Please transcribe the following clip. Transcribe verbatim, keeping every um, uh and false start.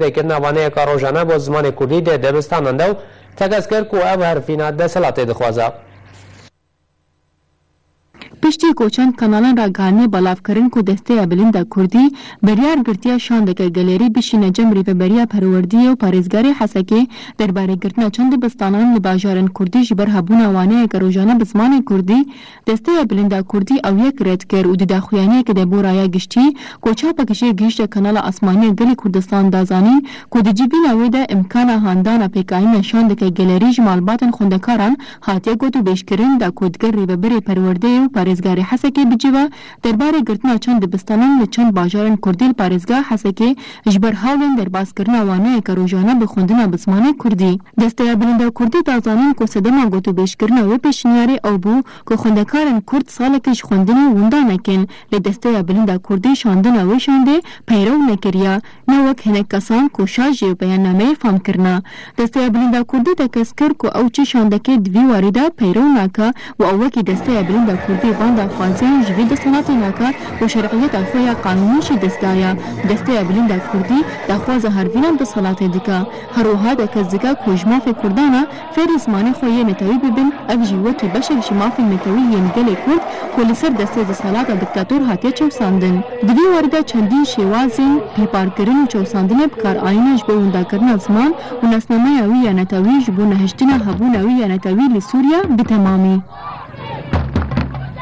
dê kirina waneyeka rojane bo zimanê kurdî dê dibistanan de û tekez kir ku ev herfîna desthilatê dixwaze. Piştî ku çend kanalan ragihandine belavkirin ku Desteya Bilind a Kurdî biryar girtiye şandeke gelerî bişîne cem Rêveberiya Perwerdiyê û Parêzgarê Hesekê derbarê girtina çend dibistanan li bajarên Kurdî ji ber hebûna waneyeke rojane bi zimanê Kurdî, Desteya Bilind a Kurdî ew yek red kir û di daxuyaniyekê de bo raya giştî ku çapeke jê gihişte Kanala Asmanî ya Gelê Kurdistan da zanîn ku di civîna wê de îmkana handana pêkanîna şandeke gelerî ji malbatên xwendekaran hatiye gotûbêjkirin da ku digel Rêvebirê Perwerdeyê û Parêzgarê Hesekê bi cive derbarê girtina çend dibistanan li çend bajarên Kurdî li parêzgeha Hesekê ji ber hewlên derbaskirina waneyeke rojane bi xwendina bi zimanê Kurdî. Desteya Bilind a Kurdî da zanîn ku sedema gotûbêjkirina wê pêşniyarê ew bû ku xwendekarên Kurd salekê ji xwendinê winda nekin, lê Desteya Bilind a Kurdî şandina wê şandê peyrew nekiriye, ne wek hinek kesan ku şa jê û beyannameyê fam kirine. Desteya Bilind a Kurdî tekez kir ku ew çi şandekê di vî warî de peyrew nake û ew wekî Desteya Bilind a Kurdî van daxwaziyan ji vî desthilatê nake û şer'iyeta xwe ya qanûnî jî dest daye. Desteya Bilind a Kurdî daxwaza hervîna desthilatê dike. Her wiha tekez dike ku ji mafê Kurdan e fêrî zimanê xwe yê netewî bibin, ev jî wekî beşek ji mafên netewî yên gelê Kurd ku li ser destê desthelata diktator hatiye çewsandin. Di vî warî de çendîn şêwazên hêparkirin û çewsandinê bi kar anîne ji bo windakirina ziman û nasnameya wî ya netewî ji bo nehiştina hebûna wî ya netewî li Sûriye bi temamî.